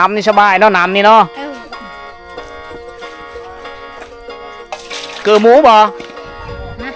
ນ້ຳນີ້ສະບາຍເນາະ ນ້ຳນີ້ເນາະ. ເອີ ເກີໝູບໍ່? ຮະ?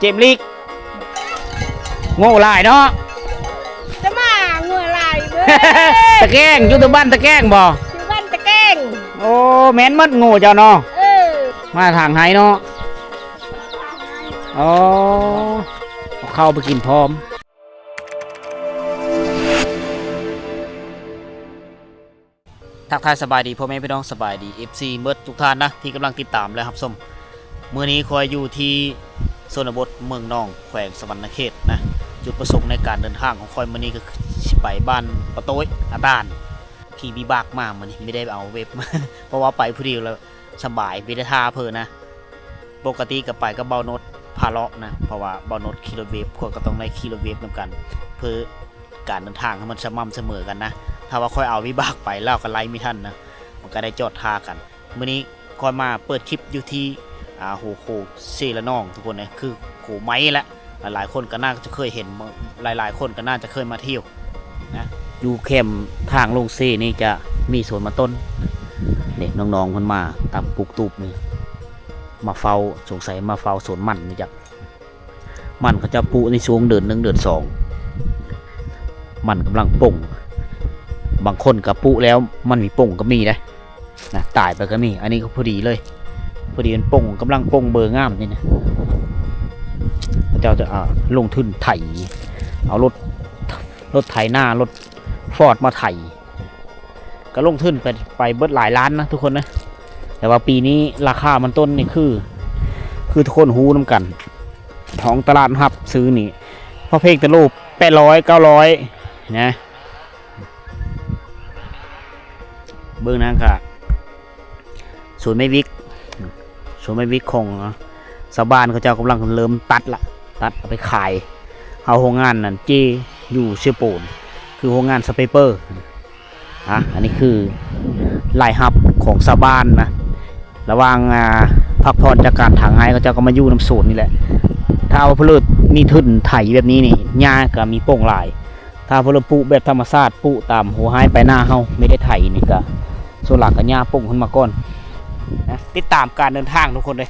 ເຈັບລີກ ໂງ່ຫຼາຍເນາະ. ຈະມາໂງ່ຫຼາຍເວີຍ. ຕະແກ້ງ ຢູ່ແຕ່ບ້ານຕະແກ້ງບໍ່? ຢູ່ບ້ານຕະແກ້ງ. ໂອ້ ແມ່ນໝົດໂງ່ເຈົ້າເນາະ. ເອີ ມາທາງໄຮເນາະ. ອໍ ເອົາເຂົ້າໄປກິນພ້ອມ. ທັກທາຍສະບາຍດີພໍ່ແມ່ພີ່ນ້ອງ ສະບາຍດີ ເອັຟຊີ ເບິດທຸກທ່ານນະ ທີ່ກຳລັງຕິດຕາມ ແລະ ຮັບຊົມ. ມື້ນີ້ຂ້ອຍຢູ່ທີ່ຊົນນະບົດເມືອງໜອງ ແຂວງສະຫວັນນະເຂດນະ. ຈຸດປະສົງໃນການເດີນທາງຂອງຂ້ອຍມື້ນີ້ ກໍຄືຊິໄປບ້ານປະໂຕ້ຍອາຕານ. ຂີ່ວິບາກມາມື້ນີ້ ບໍ່ໄດ້ເອົາເວັບມາ ເພາະວ່າໄປຜູ້ດຽວແລ້ວ ສະບາຍ ບໍ່ໄດ້ຖ້າເພິ່ນນະ. ປົກກະຕິກໍໄປກັບບ່າວໂນດພາເລາະນະ ເພາະວ່າບ່າວໂນດຂີ່ລົດເວບ ຂ້ອຍກໍຕ້ອງໄດ້ຂີ່ລົດເວບນຳກັນ ເພື່ອການເດີນທາງໃຫ້ມັນສະໝ່ຳສະເໝີກັນນະ. ຖ້າວ່າຂ້ອຍເອົາວິບາກໄປ ລາວກໍໄລ່ບໍ່ທັນນະ ມັນກໍໄດ້ຈອດຖ້າກັນ. ມື້ນີ້ຂ້ອຍມາເປີດຄລິບຢູ່ທີ່ ອ່າ ຫົວໂຂງເຊລະນອງ ທຸກຄົນເອີຍ ຄືໂຂງໄມ້ແຫຼະ. ຫຼາຍໆຄົນກໍໜ້າຈະເຄີຍເຫັນ ຫຼາຍໆຄົນກໍໜ້າຈະເຄີຍມາທ່ຽວນະ. ຢູ່ແຄມທາງລົງເຊນີ້ຈະມີສວນມັນຕົ້ນ. ນີ້ນ້ອງໆເພິ່ນມາຕາມປູກຕູບນີ້ ມາເຝົ້າ ສົງໄສມາເຝົ້າສວນມັນນີ້ຈັກ. ມັນເຂົາເຈົ້າປູກໃນຊ່ວງເດືອນໜຶ່ງເດືອນສອງ ມັນກຳລັງປົ່ງ. ບາງຄົນກໍປູກແລ້ວມັນມີປົ່ງກໍມີເດ້. ນະ ຕາຍໄປກໍມີ. ອັນນີ້ກໍພໍດີເລີຍ ພໍດີມັນປົ່ງ ກຳລັງປົ່ງເບີງາມນີ້ນະ. ເຂົາເຈົ້າຈະ ອ່າ ລົງທຶນໄຖ ເອົາລົດ ລົດໄຖນາ ລົດຟອດມາໄຖ ກໍລົງທຶນໄປ ໄປເບິດຫຼາຍລ້ານນະທຸກຄົນນະ. ແຕ່ວ່າປີນີ້ລາຄາມັນຕົ້ນນີ້ຄື ຄືທຸກຄົນຮູ້ນຳກັນ ທ້ອງຕະຫຼາດຮັບຊື້ນີ້ ພໍເພງແຕ່ໂລແປດຮ້ອຍ ເກົ້າຮ້ອຍນະ. ເບິ່ງນະ ກະສວນໄມ້ວິກ ສວນໄມ້ວິກຂອງຊາວບ້ານເຂົາເຈົ້າກຳລັງເລີ່ມຕັດລະ ຕັດເອົາໄປຂາຍເອົາໂຮງງານນັ້ນເຈຢູ່ເຊໂປນ ຄືໂຮງງານສະໄປເປີ. ອ່າ ອັນນີ້ຄືລາຍຮັບຂອງຊາວບ້ານນະ. ລະຫວ່າງ ອ່າ ພັກຜ່ອນຈາກການຖາງໄຮ່ ເຂົາເຈົ້າກໍມາຢູ່ນຳສວນນີ້ແຫຼະ. ຖ້າວ່າເພິ່ນມີທຶນໄຖແບບນີ້ນີ້ ຫຍ້າກໍມີປົ່ງຫຼາຍ. ຖ້າເພິ່ນປູກແບບທຳມະຊາດ ປູກຕາມຫົວໄຮ່ປາຍນາເຮົາ ໄມ່ໄດ້ໄຖນີ້ ກໍສ່ວນຫຼາຍກໍຫຍ້າປົ່ງຂຶ້ນມາກ່ອນນະ. ຕິດຕາມການເດີນທາງທຸກຄົນເດີ.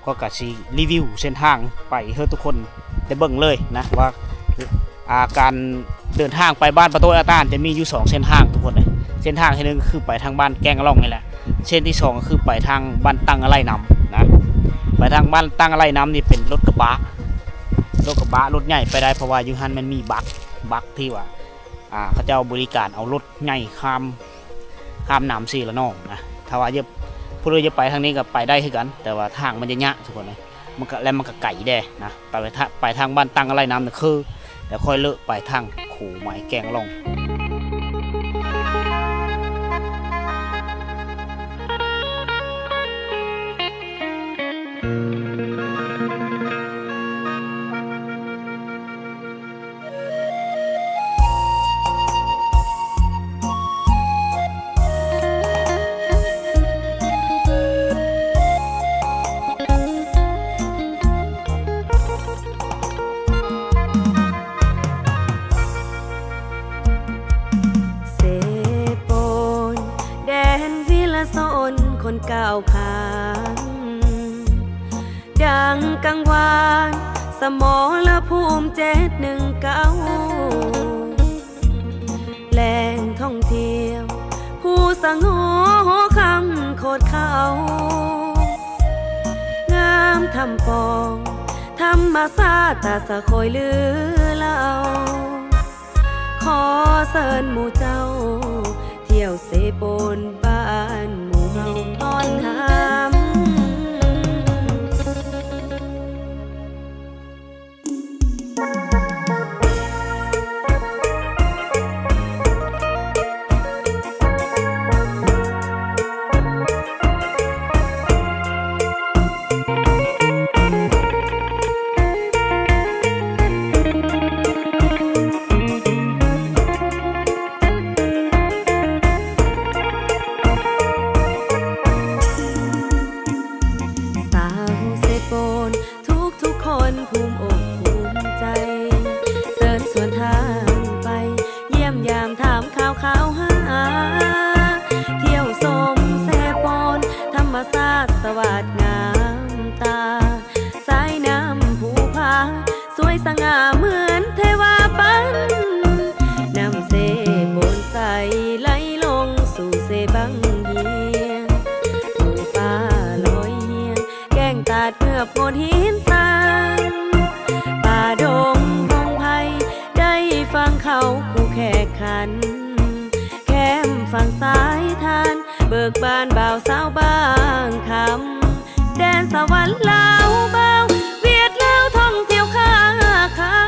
ຂ້ອຍກໍຊິຣີວິວເສັ້ນທາງໄປໃຫ້ທຸກຄົນໄດ້ເບິ່ງເລີຍນະ ວ່າ ອ່າ ການເດີນທາງໄປບ້ານປະໂຕ້ຍອາຕານຈະມີຢູ່ສອງເສັ້ນທາງທຸກຄົນເອີຍ. ເສັ້ນທາງທີໜຶ່ງກໍຄືໄປທາງບ້ານແກ້ງອະລ່ອງນີ້ແຫຼະ. ເສັ້ນທີສອງກໍຄືໄປທາງບ້ານຕັງອາໄລນ້ຳນະ. ໄປທາງບ້ານຕັງອາໄລນ້ຳນີ້ເປັນລົດກະບະ ລົດກະບະ ລົດໃຫຍ່ໄປໄດ້ ເພາະວ່າຢູ່ຫັ້ນມັນມີບັກ ບັກທີ່ວ່າ ອ່າ ເຂົາເຈົ້າບໍລິການເອົາລົດໃຫຍ່ຂ້າມ ຂ້າມນ້ຳເຊລະນອງນະ. ຖ້າວ່າຢາກ ຜູ້ໃດຢາກໄປທາງນີ້ກໍໄປໄດ້ຄືກັນ ແຕ່ວ່າທາງມັນຈະຍາກທຸກຄົນເອີຍ. ມັນກໍ ແລະ ມັນກໍໄກແດ່ນະ ໄປ ໄປທາງ ໄປທາງບ້ານຕັງອາໄລນ້ຳນະ ຄື ແຕ່ຂ້ອຍເລີກໄປທາງໂຂງໄມ້ແກ້ງອະລ່ອງ. ເຊໂປນ ແດນວິລະຊົນຄົນກ້າວຂ້າມ ດັ່ງກັງວານສະໝໍລະພູມເຈັດໜຶ່ງເກົ້າ ແຫຼ່ງທ່ອງທ່ຽວພູສະຫງົບຫໍຄຳໂຄດເຂົາ ງາມທຳປອງທຳມະຊາດຕາສະຄອຍລືເລົ່າ. ຂໍເຊີນໝູ່ເຈົ້າທ່ຽວເຊໂປນບ້ານໝູ່ເຮົາຕອນຮຳ. ເ ໂງດຫີນສ້າງ ປ່າດົງພົງໄພ ໄດ້ຟັງເຂົາຄູ່ແຂ່ງຂັນ ແຄມຝັ່ງຊາຍທ່ານ ເບີກບານບ່າວສາວບາງຄຳ ແດນສະຫວັນລາວບ່າວ ຫວຽດລາວທ່ອງທ່ຽວຄ້າຂາ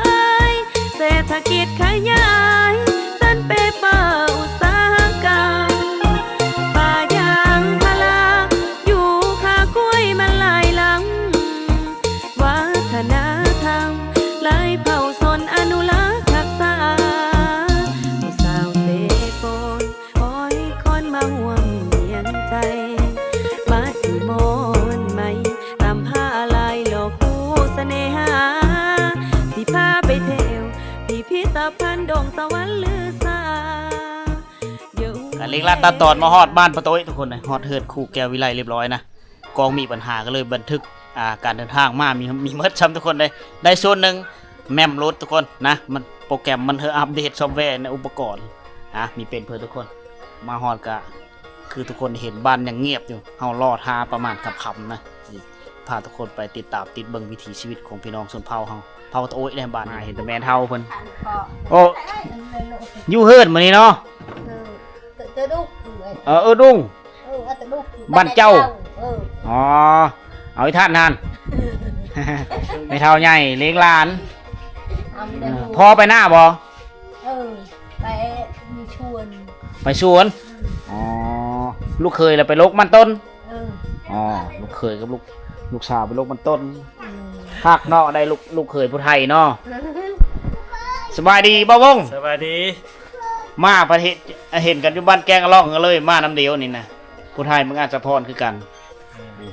ຍ ເສດຖະກິດຂະຫຍາຍ ສັນເປເປີອຸດສາຫະກຳ ປ່າຢາງພາລາ ຢູ່ຄາກ້ວຍມັນຫຼາຍລຳ ວັດທະນະທຳຫຼາຍເຜົ່າຊົນອະນຸລັກຮັກສາ ຜູ້ສາວເສໂປນ ຄອຍຄົນມາຮ່ວມຮຽງໃຈ ມາທີ່ມ່ອນໄໝ ຕຳພາລາຍຫຼອກຮູ້ສະເໜຫາ ຊິພາໄປທ່ຽວພິພິທະພັນດົງສະຫວັນລືສາ ກະເລັກລັດຕັດຕອນມາຮອດບ້ານປະໂຕ້ຍທຸກຄົນເອີຍ ຮອດເຮືອນຄູແກ້ວວິໄລລຽບຮ້ອຍນະ ກ້ອງມີບັນຫາກໍເລີຍບັນທຶກ ອ່າ ການເດີນທາງມາ ມີ ມີໝົດຊ້ຳທຸກຄົນເດ້ ໄດ້ສ່ວນໜຶ່ງ ແມ່ມຫຼຸດທຸກຄົນນະ ມັນໂປຣແກຣມມັນເຮີອັບເດດຊອບແວໃນອຸປະກອນ ອ່າ ມີເປັນເພິ່ນທຸກຄົນ ມາຮອດກະຄືທຸກຄົນເຫັນບ້ານຍັງງຽບຢູ່ ເຮົາລໍຖ້າປະມານຄ່ຳໆນະ ຊິພາທຸກຄົນໄປຕິດຕາມຕິດເບິ່ງວິຖີຊີວິດຂອງພີ່ນ້ອງຊົນເຜົ່າເຮົາ ເຜົ່າຕະໂອ້ຍໃນບ້ານ ມາເຫັນແຕ່ແມ່ເຖົ້າເພິ່ນ ໂອ້ ຢູ່ເຮືອນມື້ນີ້ເນາະ ເອີ ເອີ ດຸງ ເອີ ເອີ ເອີ ດຸງ ເອີ ບ້ານເຈົ້າ ເອີ ອໍ ເອົາອີທ່ານຫັ້ນ ແມ່ເຖົ້າໃຫຍ່ລ້ຽງຫຼານ ເອີ ພໍ່ໄປນາບໍ່? ເອີ ໄປ ມີຊວນ ໄປສວນ ອືມ ອໍ ລູກເຂີຍລະໄປລົກມັນຕົ້ນ ເອີ ອໍ ລູກເຂີຍກັບລູກ ລູກສາວໄປລົກມັນຕົ້ນ ເອີ ຄັກເນາະ ໄດ້ລູກ ລູກເຂີຍຜູ້ໄທເນາະ ສະບາຍດີບ່າວວົງ ສະບາຍດີ ມາປະເທດ ເຫັນກັນຢູ່ບ້ານແກ້ງອະລ່ອງ ກໍເລີຍມານຳດຽວນີ້ນະ ຜູ້ໄທເມືອງອາດສະພອນຄືກັນ ເອີ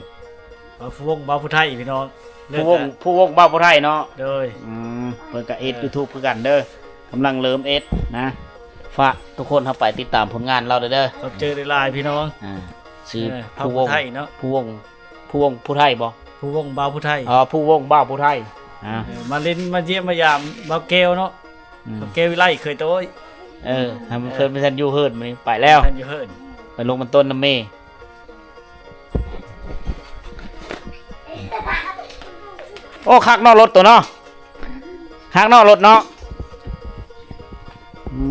ເອີ ຜູ້ວົງບ່າວຜູ້ໄທພີ່ນ້ອງ ຜູ້ວົງ ຜູ້ວົງບ່າວຜູ້ໄທເນາະ ໂດຍ ອືມ ເພິ່ນກໍເຮັດ ເອີ ຢູທູບຄືກັນເດີ ກຳລັງເລີ່ມເຮັດນະ ຝາກທຸກຄົນເຮົາໄປຕິດຕາມຜົນງານລາວເດີ ຂອບໃຈຫຼາຍໆພີ່ນ້ອງ ອ່າ ຊື່ ເອີ ຜູ້ວົງ ເຜົ່າຜູ້ໄທເນາະ ຜູ້ວົງ ຜູ້ວົງຜູ້ໄທບໍ່? ຜູ້ວົງບ່າວຜູ້ໄທ ອໍ ຜູ້ວົງບ່າວຜູ້ໄທ ອ່າ ເອີ ມາຫຼິ້ນມາຢ້ຽມມາຢາມບ່າວແກ້ວເນາະ ອືມ ບ່າວແກ້ວວິໄລເຄີຍໂຕຍ ເອີ ໃຫ້ມັນ ເອີ ເພິ່ນບໍ່ທັນຢູ່ເຮືອນມື້ນີ້ໄປແລ້ວ ບໍ່ທັນຢູ່ເຮືອນ ໄປລົງມັນຕົ້ນນຳແມ່ ໂອ້ ຄັກເນາະລົດໂຕເນາະ ຄັກເນາະລົດເນາະ ອື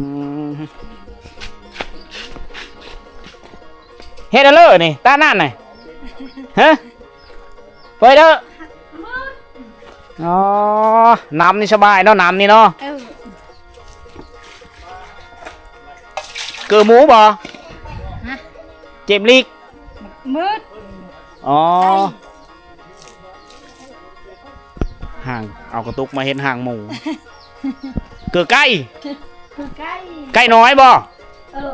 ມ ເຮັດເອົາເລີນີ້ ຕານັ້ນນະ ຮະ ເປີດເດີ ອໍ ນ້ຳນີ້ສະບາຍເນາະ ນ້ຳນີ້ເນາະ ເອີ ເກີໝູບໍ່? ຮະ ເຈັບລີກ ມືດ ອໍ ໄກ່ ຫາງ ເອົາກະຕຸກມາເຮັດຫາງໝູ ເກີໄກ່ ເກີໄກ່ ໄກ່ນ້ອຍບໍ່? ເອີ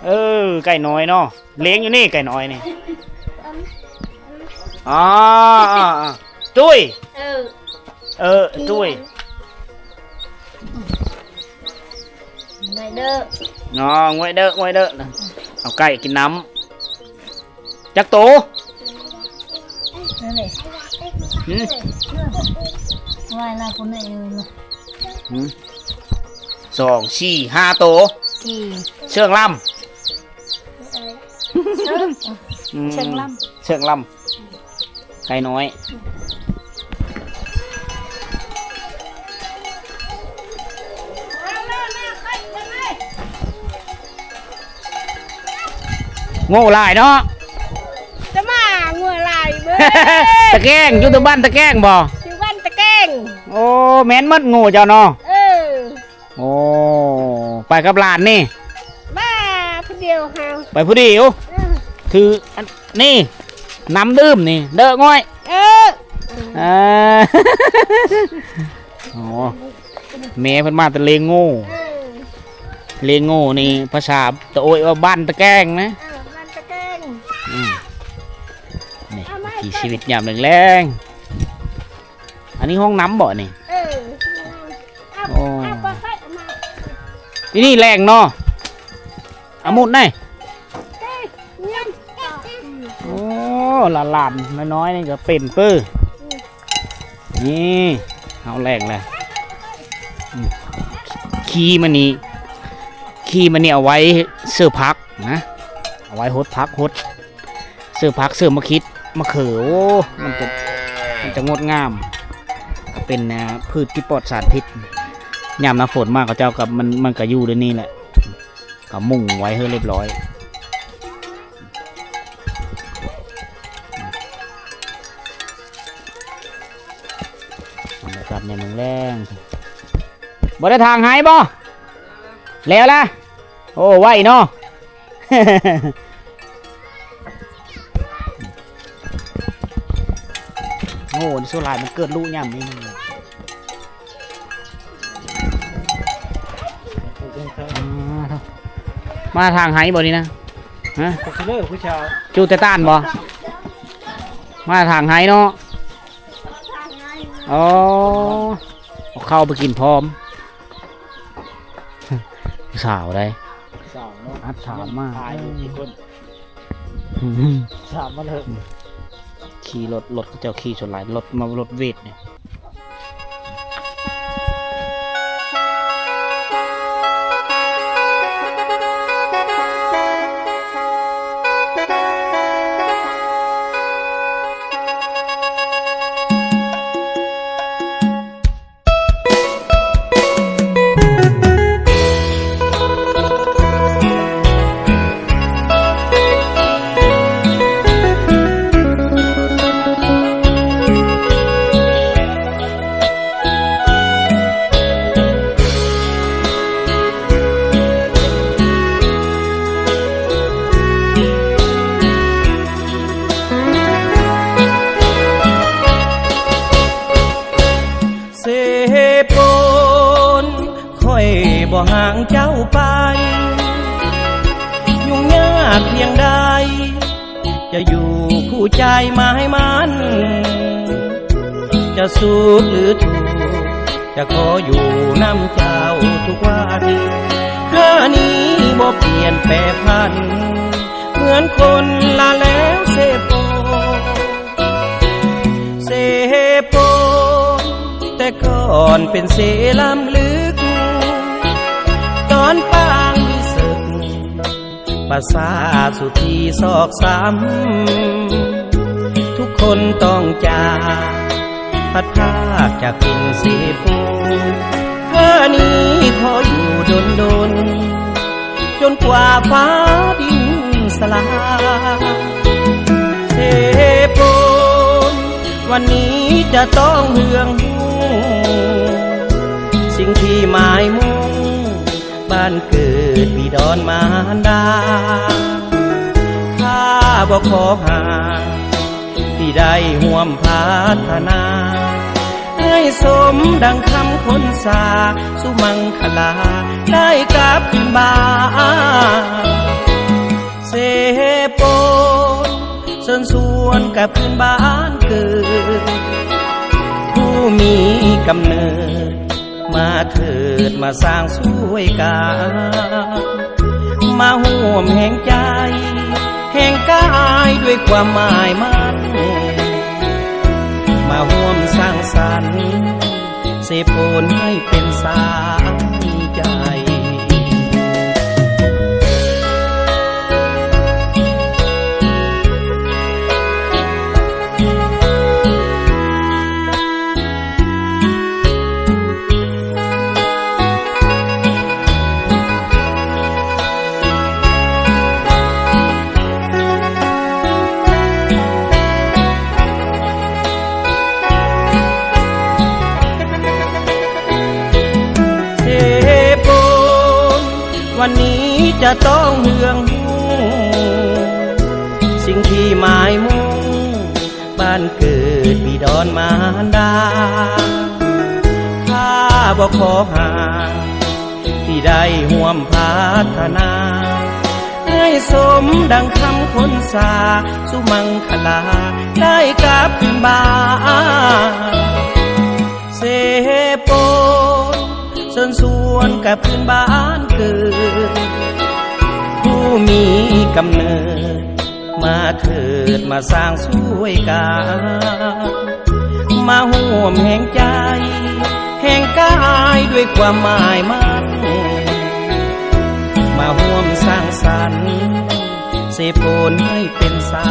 ເອີ ໄກ່ນ້ອຍເນາະ ລ້ຽງຢູ່ນີ້ໄກ່ນ້ອຍນີ້ ອໍ ຕຸ້ຍ ເອີ ເອີ ຕຸ້ຍ ງວຍເດີ ອໍ ງວຍເດີ ງວຍເດີ ເອົາໄກ່ກິນນ້ຳ ຈັກໂຕ? ນັ້ນແຫຼະ ຫືມ ວ່າລາວຄົນໃດເອີຍ ຫືມ ສອງ ສີ່ ຫ້າໂຕ ເຊື່ອງລຳ ເຊື່ອງ ອືມ ເຊື່ອງລຳ ເຊື່ອງລຳ ໄກ່ນ້ອຍ ໂງ່ຫຼາຍເນາະ ຈະມາໂງ່ຫຼາຍເວີຍ ຕະແກງ ຢູ່ແຕ່ບ້ານຕະແກງບໍ່? ຢູ່ບ້ານຕະແກງ ໂອ້ ແມ່ນໝົດໂງ່ເຈົ້າເນາະ ເອີ ໂອ້ ໄປກັບຫຼານນີ້ ມາຜູ້ດຽວເຮົາ ໄປຜູ້ດຽວ ເອີ ຖືອັນນີ້ ນ້ຳດື່ມນີ້ ເດີ້ງ່ອຍ ເອີ ເອີ ໂອ້ ແມ່ເພິ່ນມາແຕ່ເລງໂງ່ ເອີ ເລງໂງ່ນີ້ພາສາຕະໂອ້ຍວ່າບ້ານຕະແກງນະ ເອີ ບ້ານຕະແກງ ອືມ ນີ້ ວິຖີຊີວິດຍາມແລງໆ ອັນນີ້ຫ້ອງນ້ຳບໍ່ນີ້? ເອີ ໂອ້ ທີ່ນີ້ແຫຼງເນາະ ອາມຸດໄດ ໂອ້ ຫຼານໆນ້ອຍໆນີ້ກໍເປັນເປີ ນີ້ ເຮົາແຫຼງແລ້ວ ຂີ້ມັນນີ້ ຂີ້ມັນນີ້ເອົາໄວ້ເສີຜັກນະ ເອົາໄວ້ຫົດຜັກຫົດ ເສີຜັກ ເສີມາຄິດ ມະເຂືອ ໂອ້ ມັນກໍ ມັນຈະງົດງາມ ເປັນ ອ່າ ພືດທີ່ປອດສານພິດ. ຍາມໜ້າຝົນມາ ເຂົາເຈົ້າກໍ ມັນ ມັນກໍຢູ່ໃນນີ້ແຫຼະ ກໍມຸງໄວ້ໃຫ້ຮຽບຮ້ອຍ. ບັນຍາກາດຍາມແລງໆ ບໍ່ໄດ້ຖາງໄຮ່ບໍ່? ແລ້ວລະ. ໂອ້ ໄວເນາະ. ໂອ້ ສ່ວນຫຼາຍມັນເກີດລຸຍາມນີ້. ອ່າ ມາທາງໄຮ່ບໍ່ນີ້ນະ? ຮະ? ຈູແຕ່ຕານບໍ່? ມາທາງໄຮ່ເນາະ. ອໍ ເອົາເຂົ້າໄປກິນພ້ອມ. ຜູ້ສາວໃດ ສາວເນາະ ອັດຖາມມາ ອາຍຢູ່ທຸກຄົນ ຖາມມາເລີຍ. ຂີ່ລົດ ລົດເຂົາເຈົ້າຂີ່ສ່ວນຫຼາຍ ລົດມາ ລົດເວດນີ້. ເຊໂປນ ຂ້ອຍບໍ່ຫ່າງເຈົ້າໄປ ຫຍຸ້ງຍາກພຽງໃດ ຈະຢູ່ຄູ່ໃຈໝາຍໝັ້ນ ຈະສຸກຫຼືທຸກ ຈະຂໍຢູ່ນຳເຈົ້າທຸກວັນ ເທື່ອນີ້ບໍ່ປ່ຽນແປພັນ ເໝືອນຄົນລະແລວເຊໂປ ເຊໂປ ແຕ່ກ່ອນເປັນເຊລ້ຳລຶກ ຕອນປາງມີເສິກ ປະສາດສຸທີຊອກຊ້ຳ ທຸກຄົນຕ້ອງຈາກ ພັດພາກຈາກຖິ່ນເຊໂປ ເທື່ອນີ້ຂໍຢູ່ດົນໆ ຈົນກວ່າຟ້າດິນສລາຍ ເຊໂປນ ວັນນີ້ຈະຕ້ອງເຮືອງຮູ້ ສິ່ງທີ່ໝາຍມຸ່ງ ບ້ານເກີດບິດອນມານດາ ຂ້າບໍ່ຂໍຫ່າງ ທີ່ໄດ້ຮ່ວມພັດທະນາ ໃຫ້ສົມດັ່ງຄຳຄົນສາ ສຸມັງຄະລາ ໄດ້ກັບຄືນບ້ານ ເຊໂປນ ເຊີນຊວນກັບຄືນບ້ານເກີດ ຜູ້ມີກຳເນີດ ມາເທີດມາສ້າງຊ່ວຍກັນ ມາຮ່ວມແຮງໃຈ ແຮງກາຍດ້ວຍຄວາມໝາຍໝັ້ນ ມາຮ່ວມສ້າງສັນ ເຊໂປນໃຫ້ເປັນສາຍໃຈ. ເຊໂປນ ວັນນີ້ຈະຕ້ອງເຮືອງຮູ້ ສິ່ງທີ່ໝາຍມຸ່ງ ບ້ານເກີດບິດອນມານດາ ຂ້າບໍ່ຂໍຫ່າງ ທີ່ໄດ້ຮ່ວມພັດທະນາ ໃຫ້ສົມດັ່ງຄຳຄົນສາ ສຸມັງຄະລາ ໄດ້ກັບຄືນບ້ານ ເຊໂປນ ເຊີນຊວນກັບຄືນບ້ານເກີດ ຜູ້ມີກຳເນີດ ມາເທີດມາສ້າງຊ່ວຍກັນ ມາຮ່ວມແຮງໃຈ ແຮງກາຍດ້ວຍຄວາມໝາຍໝັ້ນ ມາຮ່ວມສ້າງສັນ ເຊໂປນໃຫ້ເປັນສາ